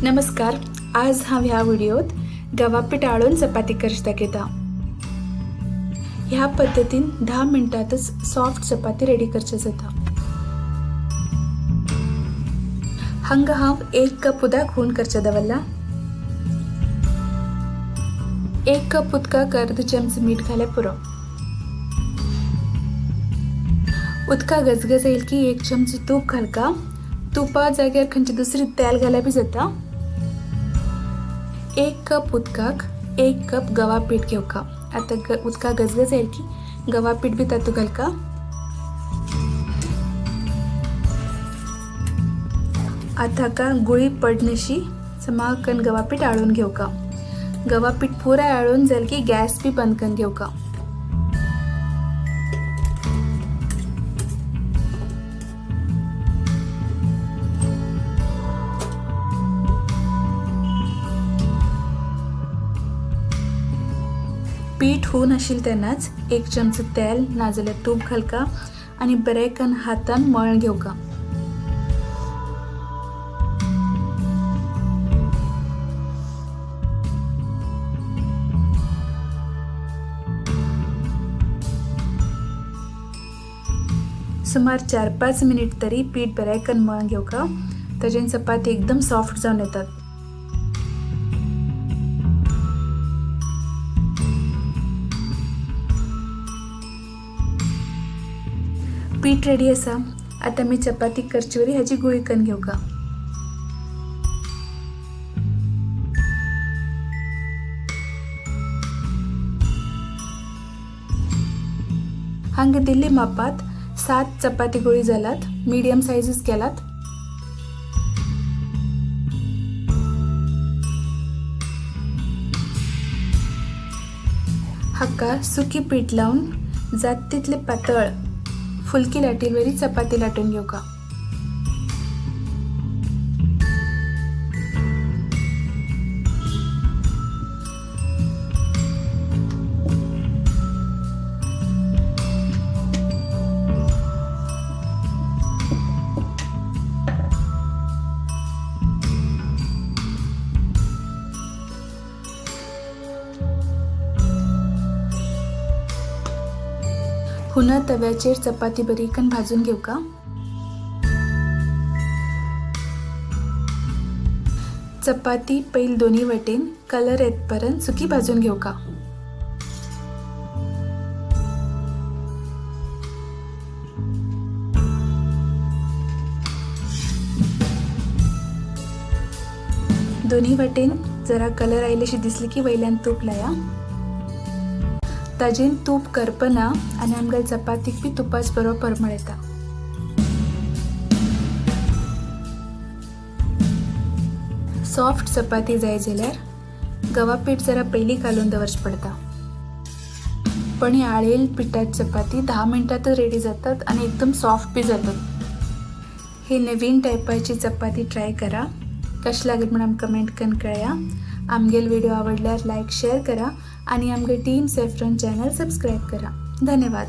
नमस्कार, आज हांव ह्या व्हिडियोत गवा पीठ आळून चपाती करची दाखयता। ह्या पद्दतीन 10 मिनटातच सॉफ्ट चपाती रेडी करचे जाता। हांगा हांव 1 कप उदक हून करचे दवरला। 1 कप उदकाक अर्द चमच मीठ घाल्यार पुरो। उदका गजगज येईल की 1 चमच तूप घालका। तुपा जाग्यार खंयची दुसरी तेल घाल्यार बी जाता। 1 कप उदकाक 1 कप गवा पीठ घेवका। आता उदका गजगज येईल की गवा पीठ बी तातूंत घालका। आता का गुळी पडनशी समाकन गवा पीठ आळून घेवका। गवा पीठ पुराय आळून जाल की गॅस बी बंद करून घेवका। पीठ होऊन आशिल्लें तेन्नाच 1 चमचो तेल नाजाल्यार तूप घालका आनी बरें कन्न हातान मळून घेवका। सुमार 4-5 मिनिट तरी पीठ बरें कन्न मळून घेवका, ताजेन चपाती एकदम सॉफ्ट जावन येतात। पीठ रेडी आसा। आता मी चपाती करचे वरी हाची गुळी करून घेवका। हांगा दिल्ली मापात 7 चपाती गुळी जालात, मीडियम साइजच केलात। हाका सुकी पीठ लावन जात तितले पातळ फुलकी लाटीवरी चपाती लाटून घेवका। पुन्हा तव्याचेर चपाती बरीकन भाजून घेवका। चपाती पयल दोन्ही वटेन कलर येतपर्यंत सुकी भाजून घेवका। दोन्ही वटेन जरा कलर आयलेशी दिसली की वयल्यान तूप लाया। ताजेन तूप करपना आनी आमगे चपातीक बी तुपाच बरो परमळ येता। सॉफ्ट चपाती जाय जाल्यार गवा पीठ जरा पयलीं घालून दवरचें पडटा। पण ही आळेल पिठात चपाती 10 मिनटांतच रेडी जातात आनी एकदम सॉफ्ट बी जातात। ही नवीन टायपाची चपाती ट्राय करा। कशें लागली म्हूण आमकां कमेंट करून कळया। आमगेल व्हिडिओ आवडल्यार लायक शेअर करा आणि आमगे टीम सॅफ्रॉन चॅनल सबस्क्राईब करा। धन्यवाद।